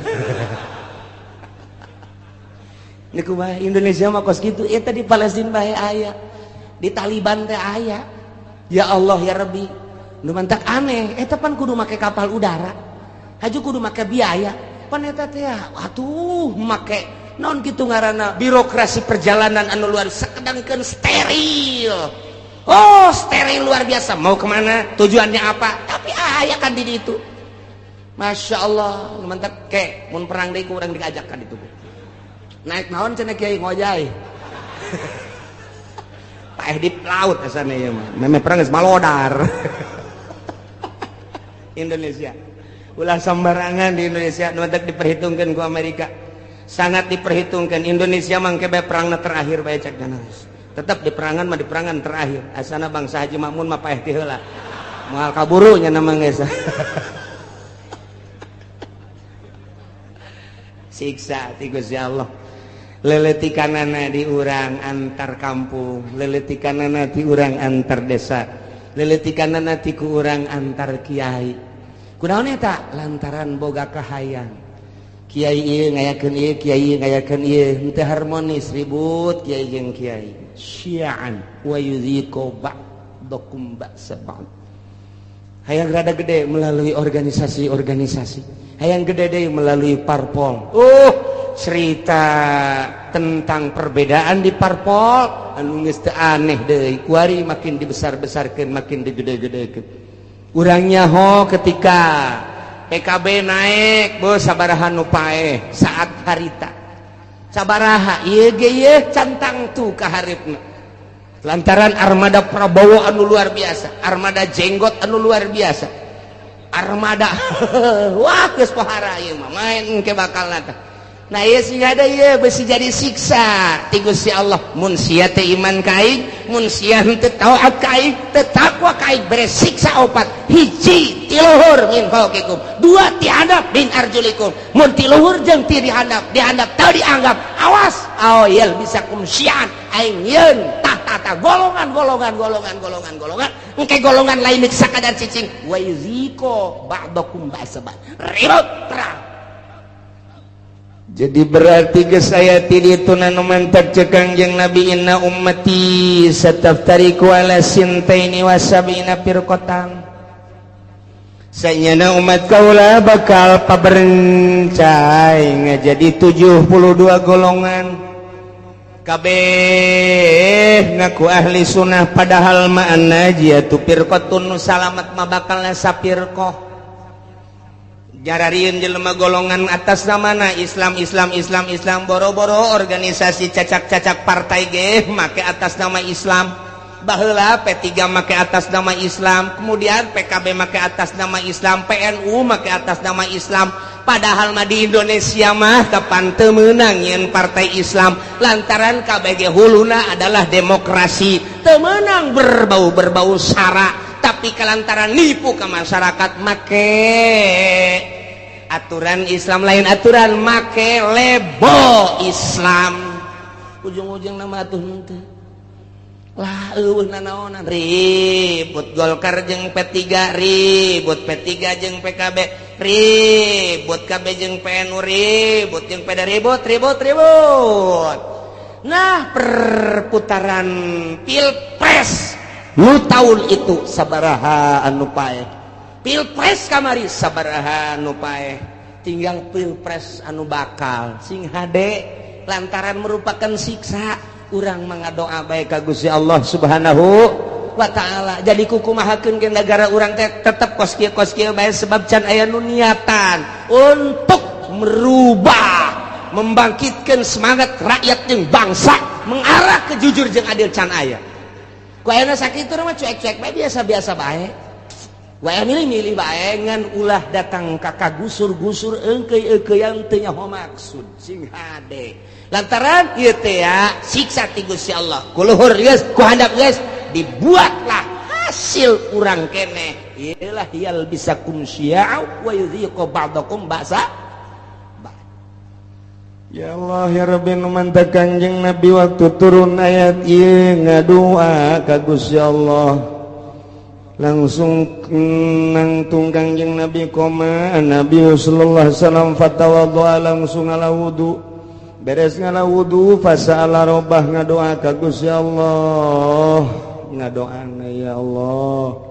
Ini kumaha Indonesia mah kos kitu, eta di Palestina bae aya, di Taliban teh aya. Ya Allah ya Rabbi, nu mantak aneh, eta pan kudu make kapal udara. Haju kudu make biaya. Pan eta teh atuh make naon kitu ngaranna birokrasi perjalanan anu luar sakedangkeun steril. Oh, steril luar biasa. Mau kemana? Tujuannya apa? Tapi aya kan di ditu. Masya Allah, mantap ke, mun perang deui ku urang diajak kan itu. Naik naon cenah kiai ngojay. Paeh di laut asana ieu mah. Meme perang geus malodar. Indonesia. Ulah sembarangan di Indonesia nu mantak diperhitungkeun ku Amerika. Sangat diperhitungkan Indonesia mangke bae perangna terakhir bae cek geus. Tetap di perangan mah di perangan terakhir. Asana bangsa Haji Makmun mah paeh ti heula. Moal kaburu nya nama geus. Siksa ti Gusti Allah. Leletikanana di urang antar kampung, leletikanana di urang antar desa, leletikanana ti ku urang antar kiai. Kunaon eta? Lantaran boga kahayang. Kiai ieu ngayakeun ieu, kiai ngayakeun ieu, henteu harmonis ribut kiai jeung kiai. Syi'an wa yuziqu ba'dakum ba'sa ba'd. Hayang rada gede melalui organisasi-organisasi. Hayang gede deh melalui parpol. Cerita tentang perbedaan di parpol anu geus teu aneh deui. Kuari makin dibesar-besarkeun, makin digede-gedekeun. Urang nyaho ketika PKB naik, bos sabaraha nu paeh saat harita. Sabaraha ieu ge ieu cantang tu ka haripna. Lantaran armada Prabowo anu luar biasa, armada jenggot anu luar biasa. Armada wah geus pohara ieu mah main engke bakal teh. Nah, ieu sing ada ieu besi jadi siksa ti Gusti Allah mun sia teh iman ka aing, mun sia henteu taat ka aing, teu takwa ka aing, bere siksa opat. Hiji, ti luhur, min fauqikum. Dua, ti handap, min arjulikum. Mun ti luhur jeung ti dihandap, dihandap teu dianggap, awas, aw yalbisakum syi'an, aing yeun tah tah tah golongan golongan golongan golongan golongan, engke golongan lain sakadar cicing, wa yuziko ba'dakum ba'sa ba'd, ribut perang. Jadi berarti ke saya itu nanu mantak cek Kangjeng Nabi, inna ummati sataftariku ala sintaini wa sab'ina firqatan. Sanyana umat kaula bakal paberencai ngajadi 72 golongan, kabeh ngaku ahli sunnah, padahal ma'ana tu firqatun, nu salamat mah bakal sapirqah. Jararieun jelema golongan atas namana Islam, Islam, Islam, Islam. Boro-boro organisasi cacak-cacak partai ge make atas nama Islam. Baheula P3 make atas nama Islam, kemudian PKB make atas nama Islam, PNU make atas nama Islam. Padahal mah di Indonesia mah kapan teu meunang nyeun partai Islam, lantaran KBG huluna adalah demokrasi, teu meunang berbau-berbau sara, tapi kelantaran nipu ke masyarakat make aturan Islam, lain aturan, make label Islam. Ujung-ujung nama tuh henteu lah, eueuh nanaonan, ribut Golkar jeung P3, ribut P3 jeung PKB, ribut KB jeung PNU, ribut jeung PD, ribut ribut ribut. Nah, perputaran pilpres nu tahun itu sabaraha anu paeh, pilpres kamari sabaraha anu paeh, tinggal pilpres anu bakal. Sing hade, lantaran merupakan siksa, urang mengadoa bae ka Gusti Allah Subhanahu wa Ta'ala. Jadi kukumahakeun ke negara urang teh tetep kos kieu, kos kieu bae, sebab can aya nu niatan untuk merubah, membangkitkan semangat rakyat jeung bangsa mengarah ke jujur jeung adil, can aya. Ku ayeuna sakitu mah cuek-cuek bae, biasa-biasa bae wae, milih-milih bae, ngan ulah datang ka kagusur-gusur, engkeuy-eungkeuyan teu nyaho maksud. Sing hade, lantaran ieu teh ya siksa ti Gusti Allah. Ku luhur geus, ku handap geus, dibuatlah hasil urang keneh iyalah yalbisakum syi'a wa yudhiqu ba'dakum ba'sa. Ya Allah ya Rabbi, nu mantak Kangjeng Nabi waktu turun ayat ieu ngadua ka Gusti Allah, langsung nangtung Kangjeng Nabi, koma Nabi sallallahu alaihi wasallam fatawaddoa, langsung ngala wudu. Beres ngala wudu, fasa'ala robbah, ngadoa ka Gusti Allah. Ngadoana, ya Allah,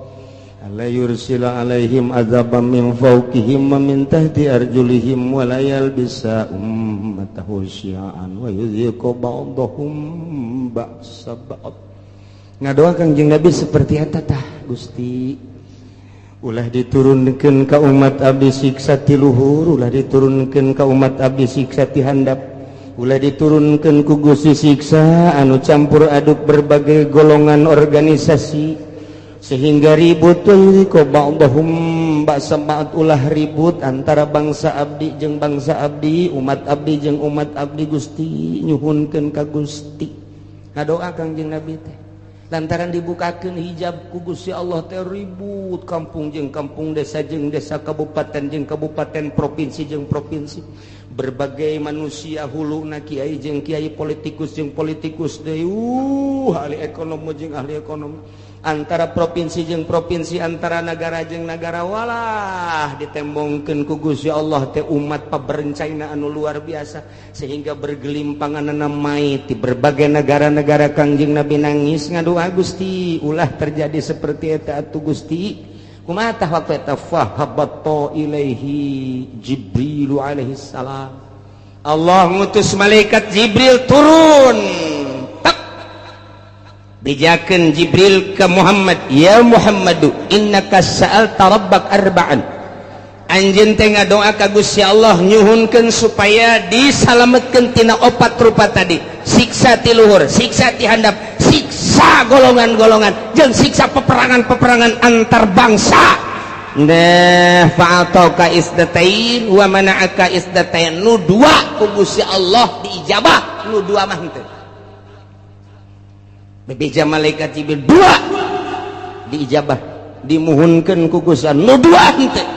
alla yursila alaihim azaban min fawqihim wa min tahti arjulihim wa la yalbisa ummatahu syi'an wa yudhiqu ba'dahum ba'sa ba'd. Ngadoa Kangjeng Nabi seperti eta tah, Gusti, ulah diturunkeun ka umat abdi siksa ti luhur, ulah diturunkeun ka umat abdi siksa ti handap, ulah diturunkeun ku Gusti siksa anu campur aduk berbagai golongan organisasi sehingga ribut, ba'dahum ba'sa ba'd. Ulah ribut antara bangsa abdi jeung bangsa abdi, umat abdi jeung umat abdi. Gusti, nyuhunkeun ka Gusti. Ngadoa Kangjeng Nabi teh lantaran dibukakeun hijab ku Gusti Allah teh ribut kampung jeung kampung, desa jeung desa, kabupaten jeung kabupaten, provinsi jeung provinsi, berbagai manusia huluna kiai jeung kiai, politikus jeung politikus deui, ahli ekonomi jeung ahli ekonomi, antara provinsi jeung provinsi, antara negara jeung negara. Walah, ditembongkeun ku Gusti Allah teh umat paberencaina anu luar biasa sehingga bergelimpangan mayit di berbagai negara-negara. Kangjeng Nabi nangis ngadua, Gusti, ulah terjadi seperti eta atuh Gusti. Kumaha tah waktu eta? Fahabatta ilaihi Jibril alaihi salam. Allah ngutus malaikat Jibril turun. Bejakeun Jibril ke Muhammad, ya Muhammadu, innaka sa'alta rabbak arba'an, anjeun teh ngadoa ka Gusti Allah nyuhunkeun supaya disalametkeun tina opat rupa tadi, siksa ti luhur, siksa ti handap, siksa golongan-golongan, jeung siksa peperangan-peperangan antar bangsa. Nah, fa'atauka isdatain wa mana'aka isdatain. Nu dua ku Gusti Allah diijabah, nu dua mah henteu. Bebeja malaikat Jibril, dua diijabah, dimuhunkeun ku Gusti, nu dua henteu.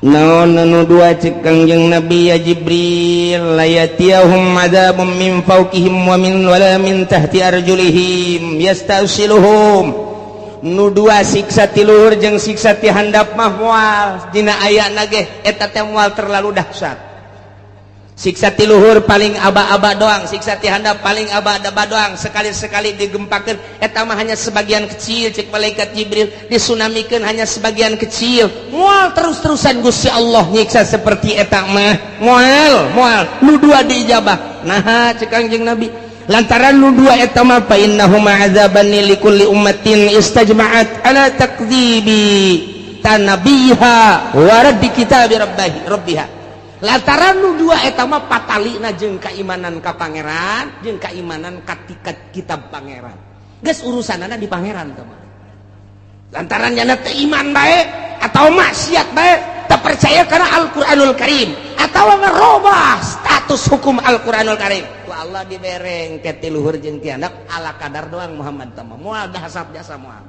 Naon nu dua? Cek Kangjeng Nabi, ya Jibril, la yatiyahum adzabun min fawqihim wa min wala min tahti arjulihim yastasiluhum. Nu dua, siksa ti luhur jeung siksa ti handap mah moal dina ayana ge eta teh moal terlalu dahsyat. Siksa ti luhur paling aba-aba doang, siksa ti handap paling aba-aba doang, sekali-sekali digempakeun eta mah hanya sebagian kecil. Cek malaikat Jibril, disunamikeun hanya sebagian kecil, moal terus-terusan Gusti Allah nyiksa seperti eta mah, moal moal. Nu dua diijabah. Nah, cek Kangjeng Nabi, lantaran nu dua eta mah fa innahuma azabani likulli ummatin istajma'at ala takdzibi tanabiha wa raddi kitabi rabbihi rabbiha. Lantaran nu dua eta mah patalina jeung keimanan ka pangeran jeung keimanan ka kitab pangeran, geus urusanana di pangeran teh mah. Lantaran nyana teu iman bae atau maksiat bae, tak percaya karena Al-Qur'anul Karim atau ngerubah status hukum Al-Qur'anul Karim, ku Allah dibereng ke ti luhur jeung ti handap ala kadar doang. Muhammad, teh moal dahsyat jasa, moal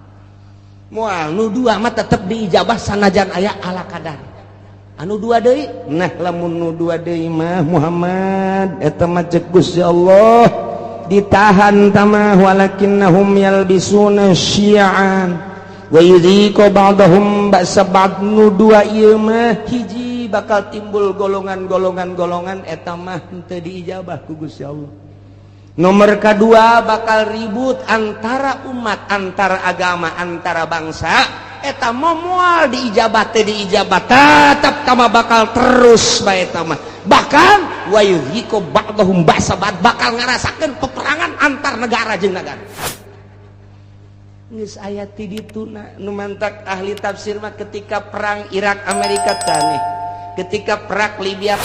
moal. Nu dua mah tetep diijabah sanajan aya ala kadar. Anu dua deui, nah, lamun nu dua deui mah, Muhammad, eta mah cek Gusti Allah ditahan tamah, walakinnahum yalbisuna syi'an wa yudhiqu ba'dahum ba'sa ba'd. Nu dua ieu mah, hiji, bakal timbul golongan-golongan-golongan, eta mah henteu diijabah ku Gusti Allah. Nomor kedua, bakal ribut antara umat, antara agama, antara bangsa, eta mah moal diijabah teh, diijabah tetap tama, bakal terus bae eta mah. Bahkan wa yudhiqu ba'dahum ba'sa ba'd, bakal ngarasakeun peperangan antar negara jeung negara. Geus aya ti dituna. Nu mantak ahli tafsir mah, ketika perang Irak Amerika teh aneh, ketika perang Libya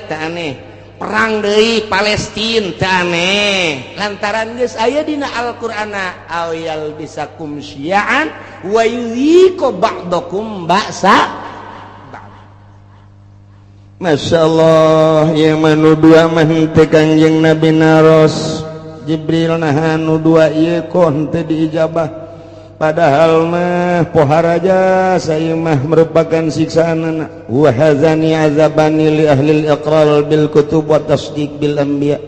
teh aneh, perang deui Palestina teh aneh, lantaran geus aya dina Al-Qur'ana aw yalbisakum syi'an wa yudhiqu ba'dakum ba'sa ba'd. Masya Allah, yang manu dua mah henteu. Kangjeng Nabi naros, Jibril, nah, nu dua ieu kok henteu diijabah, padahal mah pohara jasa mah merupakan siksaan? Wa hadzani azabani li ahli iqrar bil kutub wa tasdiq bil anbiya.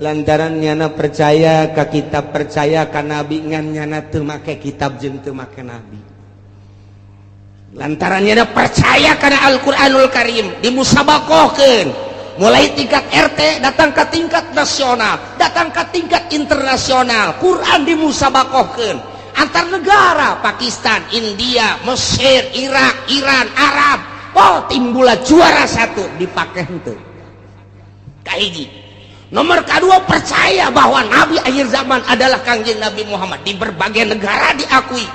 Lantaran nyana percaya ka kitab, percaya ka nabi, ngan nyana teu make kitab jeung teu make nabi. Lantaran nyana percaya kana Al-Qur'anul Karim, dimusabakohkeun mulai tingkat RT, datang ke tingkat nasional, datang ke tingkat internasional. Quran dimusabakohkeun antar negara, Pakistan, India, Mesir, Irak, Iran, Arab. Oh, timbullah juara satu, dipakai henteu. Kahiji, nomor kedua, percaya bahwa nabi akhir zaman adalah Kangjeng Nabi Muhammad. Di berbagai negara diakui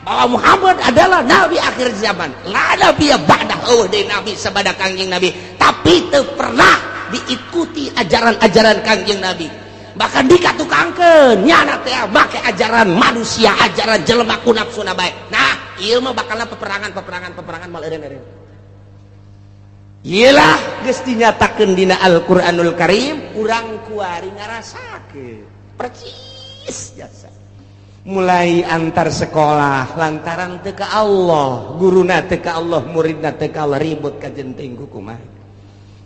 bahwa Muhammad adalah nabi akhir zaman, la nabi ba'dah, eueuh deui nabi sabada Kangjeng Nabi, tapi teu pernah diikuti ajaran-ajaran Kangjeng Nabi. Bahkan dikatukangkeun nyana teh make ajaran manusia, ajaran jelema ku nafsuna bae. Nah, ieu mah bakalna peperangan, peperangan, peperangan, mal eureun-eureun. Iyalah, geus dinyatakeun dina Al-Qur'anul Karim, urang kuari ngarasakeun percis jasa. Mulai antar sekolah, lantaran teu ka Allah, guruna teu ka Allah, muridna teu ka Allah, ribut ka jenting kumaha.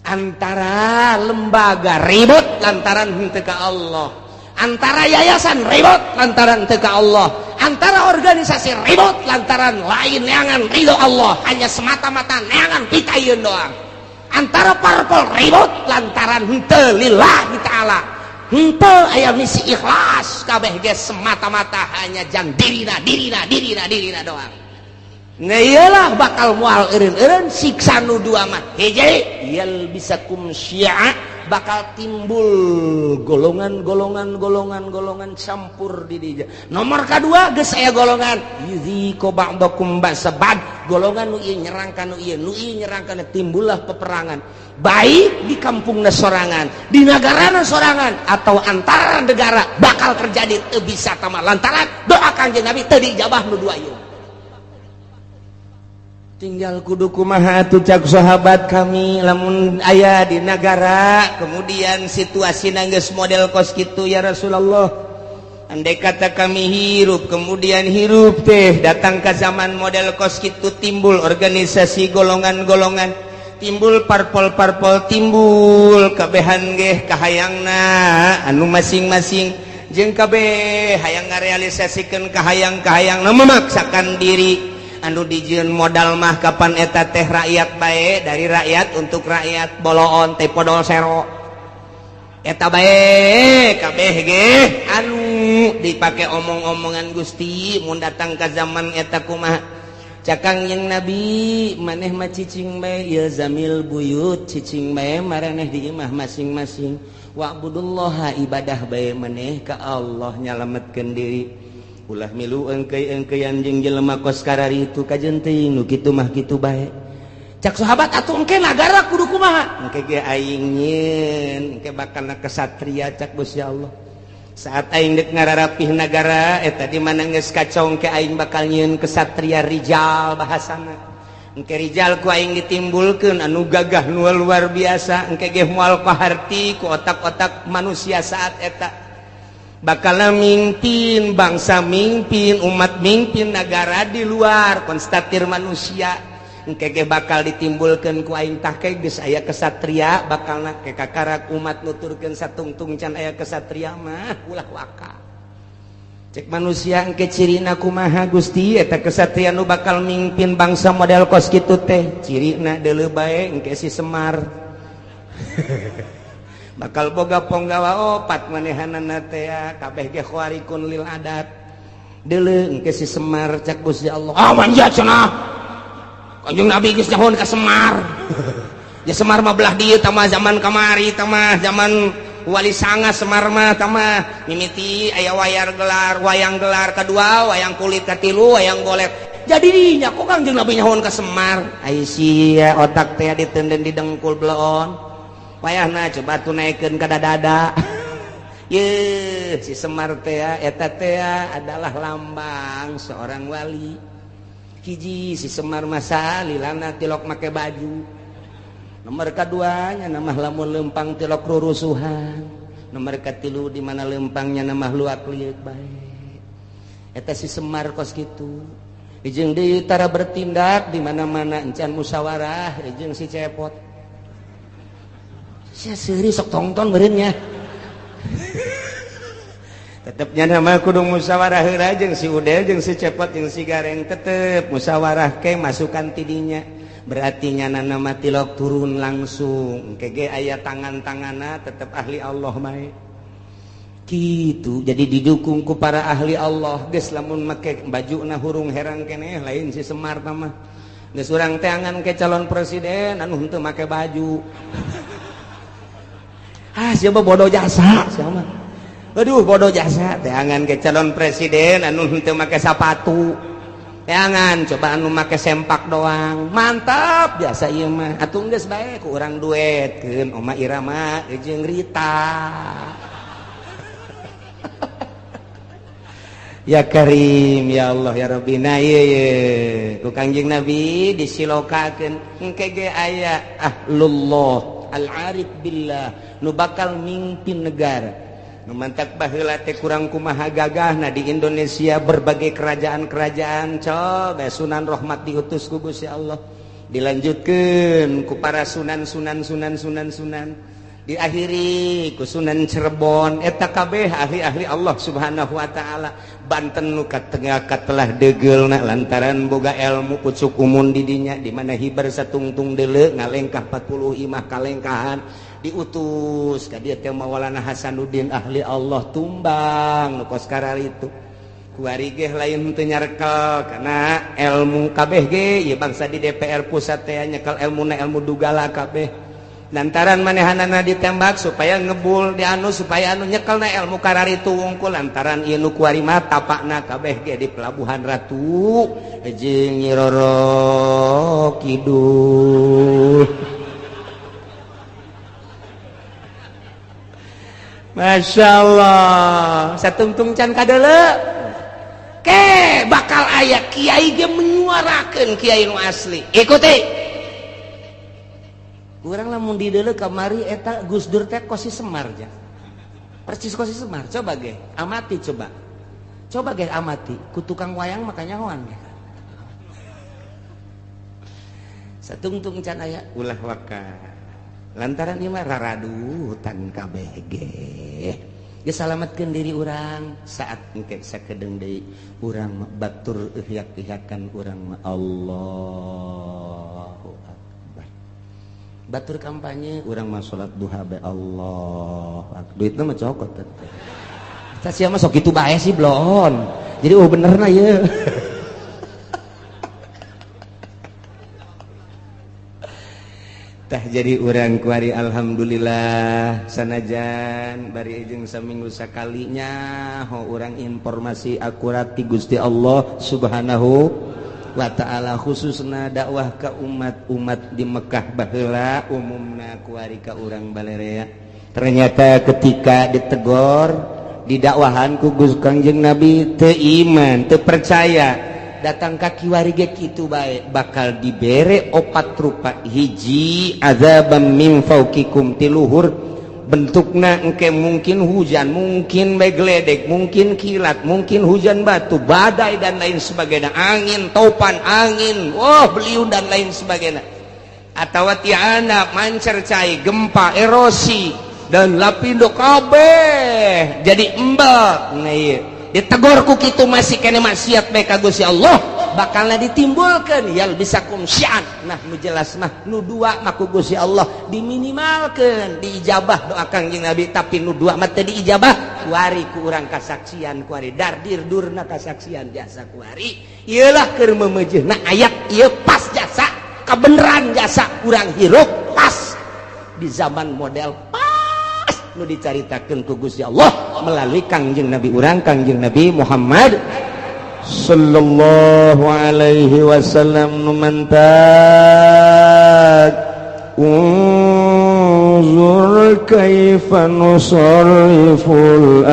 Antara lembaga ribut lantaran henteu ka Allah, antara yayasan ribut lantaran teu ka Allah, antara organisasi ribut lantaran lain neangan ridho Allah, hanya semata-mata neangan pitayun doang. Antara parpol ribut lantaran henteu lillahi ta'ala, henteu aya misi ikhlas, kabeh ge semata-mata hanya jang dirina, dirina, dirina, dirina doang. Nah, iyalah, bakal mual eureun-eureun siksa nu dua mah. Hiji, yalbisakum syi'a, bakal timbul golongan-golongan, golongan-golongan campur di dinya. Nomor kedua, geus aya golongan, yudziqu ba'dakum ba'sa ba'd, golongan nu ieu nyerang ka nu ieu, nu ieu nyerang ka, timbullah peperangan, baik di kampungna sorangan, di negarana sorangan, atau antara negara bakal terjadi. Teu bisa tama lantaran doa Kangjeng Nabi teu diijabah nu dua ieu. Tinggal kudu kumaha atuh cak sahabat kami lamun aya di negara kemudian situasi geus model kos kitu ya Rasulullah. Andai kata kami hirup kemudian hirup teh datang ke zaman model kos kitu, timbul organisasi golongan-golongan, timbul parpol-parpol, timbul kabehan geh kahayangna anu masing-masing jeung kabeh hayang ngarealisasikeun kahayang-kahayang memaksakan diri anu dijieun modal mah kapan eta teh rakyat bae, dari rakyat untuk rakyat, boloon teh podol sero eta bae kabeh ge anu dipake omong-omongan. Gusti, mun datang ka zaman eta kumaha? Cak Kangjeng Nabi, maneh mah cicing bae, ilzamil buyut, cicing bae maraneh di imah masing-masing, wa'budullaha, ibadah bae maneh ka Allah, nyalametkeun diri, ulah milu engkei-engkeian jeung jelema kos kararitu, kajen teuing nu kitu mah kitu bae. Cak sahabat, atuh engke nagara kudu kumaha? Engke ge aing nyieun, engke bakal kesatria cak Gusti Allah. Saat aing dek ngararapih nagara eta di mana geus kacau, engke aing bakal nyieun kesatria, rijal bahasana. Engke rijal ku aing ditimbulkeun anu gagah nu luar biasa, engke ge moal kaharti ku otak-otak manusia. Saat eta bakal mimpin bangsa, mimpin umat, mimpin negara di luar konstatir manusia. Engke ge bakal ditimbulkeun ku aing. Tah ke geus aya kesatria bakal na ke kakarak umat nuturkeun satungtung can aya kesatria mah ulah waka. Cek manusia, engke cirina kumaha Gusti eta kesatria nu bakal mimpin bangsa model kos kitu teh? Cirina deuleu bae, engke si Semar bakal boga ponggawa opat, manehanana teh kabeh ge khawarikun lil adat. Deuleu engke si Semar cak Gusti Allah. Ah, manja cenah, Kanjeng Nabi geus nyahoan ka Semar. Ya Semar mah belah dieu tah, zaman kamari tah mah, zaman Wali Sanga. Semar mah tah mah mimiti aya wayar gelar, wayang gelar kedua, wayang kulit katilu, wayang golet. Jadi nya kok Kanjeng Nabi nyahoan ka Semar? Ai sia otak teh ditenden di dengkul bloon. Wayahna coba tuh naikkeun ka dada. Ye si Semar teh eta teh adalah lambang seorang wali. Hiji, si Semar masa lilana tilok make baju. Nomor keduanya nama lamun lempang tilok rurusuhan. Nomor katilu, di mana lempangnya nama luak liuk bae. Eta si Semar kos kitu. Jeung deui tara bertindak di mana-mana encan musyawarah jeung si Cepot. Sia seuri sok tongton meureun. Tetepnya nama kudu musyawarah heula jeung si Udel, jeung si Cepot, jeung si Gareng, tetep musyawarah ke masukan tidinya. Berarti nyana nama tilok turun langsung kege aya tangan-tangana tetep ahli Allah bae gitu. Jadi didukung ku para ahli Allah. Geus lamun make bajuna hurung herang keneh lain si Semar mah. Geus urang teangan ke calon presiden anu henteu make baju. Ah, siapa bodoh jasa siapa. Aduh, bodoh jasa. Teangan ke calon presiden anu henteu make sapatu, teangan coba anu make sempak doang. Mantap biasa ieu mah. Atuh geus bae ku urang duetkeun Oma Irama jeung Rita. Ya Karim, ya Allah, ya Rabbi. Nah, ieu ye ku Kangjeng Nabi disilokakeun engke ge aya ahlullah al-arif billah nu bakal mimpin negara. Nu mantak baheula teh kurang kumaha gagahna di Indonesia berbagai kerajaan-kerajaan. Coba Sunan Rahmat diutus ku Gusti Allah, dilanjutkeun ku para sunan sunan sunan sunan sunan, diakhiri ku Sunan Cirebon. Eta kabeh ahli-ahli Allah Subhanahu wa taala. Banten nu katengah katelah degeulna lantaran boga ilmu pucuk umun di dinya, di mana hibar satungtung deuleu ngalengkah 40 imah kalengkahan, diutus ka dieu teh Maulana Hasanuddin ahli Allah tumbang nu kos kararitu. Kuari ge lain teu nyarekel kana ilmu kabeh ge ieu bangsa di DPR pusat teh nyekel ilmuna ilmu dugala kabeh lantaran manehanana ditembak supaya ngebul di anu supaya anu nyekel na ilmu kararitu wungkul lantaran ieu nu kuari mah tapakna kabeh ge di Pelabuhan Ratu jeung Nyi Roro Kidul. Masya Allah, satungtung can kadeuleu ke bakal Aya kiai ge menyuarakeun, kiai nu asli ikuti. Urang lamun di deuleu kamari eta Gus Dur teh kos si Semar ja. Persis kos si Semar. Coba ge amati, coba. Coba ge amati ku tukang wayang makanya hoan ge. Satungtung can aya ulah waka. Lantaran ieu mah raradutan kabeh ge. Geus salametkeun diri urang saat engke sakedeung deui urang batur ihyak-ihyakan urang mah Allahu Akbar. Batur kampanye urang mah salat duha bae Allah. Duitna mah cokot teh. Tah sia mah sok kitu bae sih bloon. Jadi oh benerna ieu. Tah jadi urang kuari alhamdulillah sanajan bari jeung saminggu sakalinya ho urang informasi akurat ti Gusti Allah Subhanahu wa ta'ala, khususna dakwah ka umat-umat di Mekah baheula, umumna kuari ka urang balerea. Ternyata ketika ditegor didakwahan ku Gusti Kangjeng Nabi teu iman, teu percaya, datang ka kiwari ge kitu bae bakal dibere opat rupa. Hiji, azabam min fauqikum, tiluhur bentukna engke mungkin hujan, mungkin bae geledek, mungkin kilat, mungkin hujan batu, badai dan lain sebagainya, angin topan, angin oh beliung dan lain sebagainya, atawa tiana mancer cai, gempa, erosi dan lapindo kabeh jadi embel. Nah ieu ditegor ku kitu masih kene maksiat bae ka Gusti Allah bakalna ditimbulkeun yal bisakum syi'an. Nah nu jelas mah nu dua mah ku Gusti Allah diminimalkeun diijabah doa Kangjeng Nabi, tapi nu dua mah teu diijabah kuari ku urang kasaksian kuari dardir durna kasaksian jasa kuari ieulah keur memejeuna ayat ieu pas jasa kabeneran jasa urang hirup pas di zaman model pas nu dicaritakeun ku Gusti Allah melalui Kangjeng Nabi urang, Kangjeng Nabi Muhammad sallallahu alaihi wasallam. Nu mantak unzur kaifa nusarriful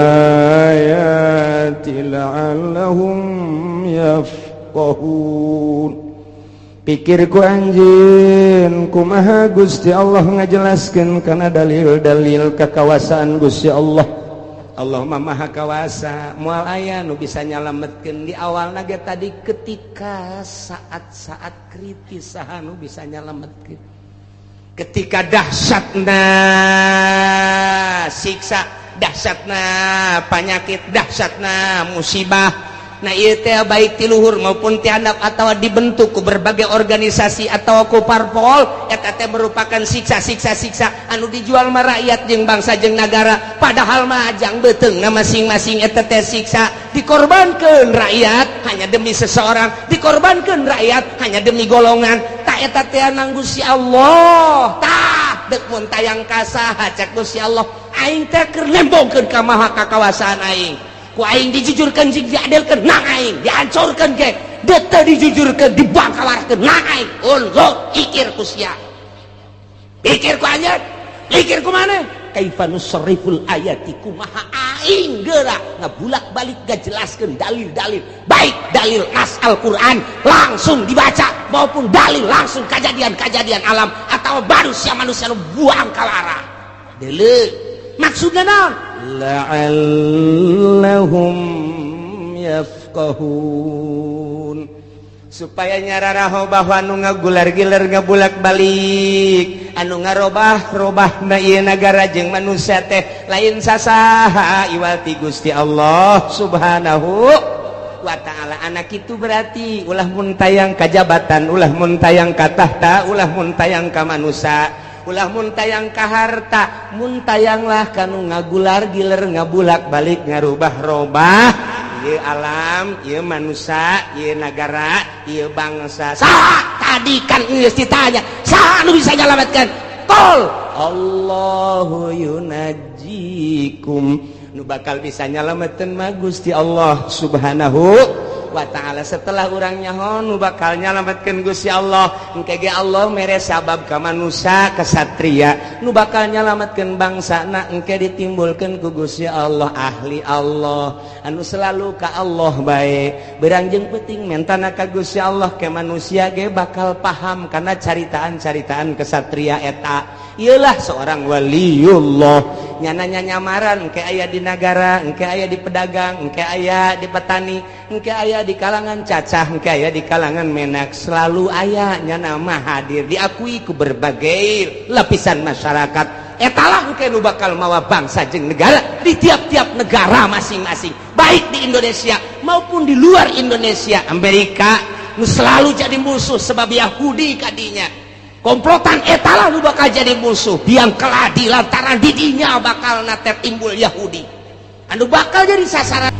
ayati la'allahum yafqahun. Pikirku anjeun kumaha Gusti Allah ngajelaskeun kana dalil-dalil kakawasaan Gusti Allah. Allah mah maha kawasa, moal aya nu bisa nyalametkeun di awalna ge tadi ketika saat-saat kritis saha nu bisa nyalametkeun. Ketika dahsyatna siksa, dahsyatna panyakit, dahsyatna musibah. Nah ieu teh baik ti luhur maupun ti handap atawa dibentuk ku berbagai organisasi atau ku parpol, eta teh merupakan siksa-siksa siksa anu dijual mah rakyat jeung bangsa jeung nagara, padahal mah ajang beuteungna masing-masing eta teh siksa. Dikorbankeun rakyat hanya demi seseorang, dikorbankeun rakyat hanya demi golongan. Tah eta teh nang Gusti Allah. Tah deuk mun tayang ka saha cek Gusti Allah, aing teh keur nembongkeun ka maha kakawasaan aing. Ku aing dijujurkan jeung diadilkeun nang aing, dihancurkeun ge deuk teu dijujurkeun dibangkawarkeun nang aing. Unzur ikir ku sia, pikir ku anjeun, pikir ku maneh, kaifa nusarriful ayati, kumaha aing geura ngabulak-balik ngajelaskeun dalil-dalil, baik dalil nas Al-Qur'an langsung dibaca maupun dalil langsung kejadian-kejadian alam atau manusia-manusia nu buang kalara. Deuleu maksudna naon? La'allahum yafqahun, supaya nyararaho bahwa anu ngagular-giler ngabulak-balik anu ngarobah-robahna ieu nagara jeung manusia teh lain sasaha iwal ti Gusti Allah Subhanahu wa ta'ala. Anak itu berarti ulah mun tayang ka jabatan, ulah mun tayang ka tahta, ulah mun tayang ka manusia, ulah mun tayang ka harta, mun tayanglah kanu ngagular giler ngabulak balik ngarubah-robah ieu alam, ieu manusia, ieu nagara, ieu bangsa. Saha tadi kan geus ditanya, saha nu bisa nyalametkeun? Qul Allahu yunajjikum, nu bakal bisa nyalametkeun mah Gusti Allah Subhanahu Wa ta'ala. Setelah urang nyaho nu bakal nyalametkeun Gusti Allah, engke ge Allah mere sabab ka manusia kesatria nu bakal nyalametkeun bangsana. Engke ditimbulkeun ku Gusti Allah ahli Allah anu selalu ka Allah bae, berang jeung penting mentana ka Gusti Allah ke manusia ge bakal paham karena caritaan-caritaan kesatria eta. Iyalah, seorang waliullah nyananya nyamaran, engke aya di nagara, engke aya di pedagang, engke aya di petani, engke aya di kalangan cacah, engke aya di kalangan menak, selalu aya nyana mah, hadir, diakui ku berbagai lapisan masyarakat. Etalah engke nu bakal mawa bangsa jeung negara di tiap-tiap negara masing-masing, baik di Indonesia maupun di luar Indonesia. Amerika nu selalu jadi musuh sebab Yahudi kadinya komplotan, etalah nu bakal jadi musuh biang keladi, lantaran didinya bakal nate timbul Yahudi anu bakal jadi sasaran.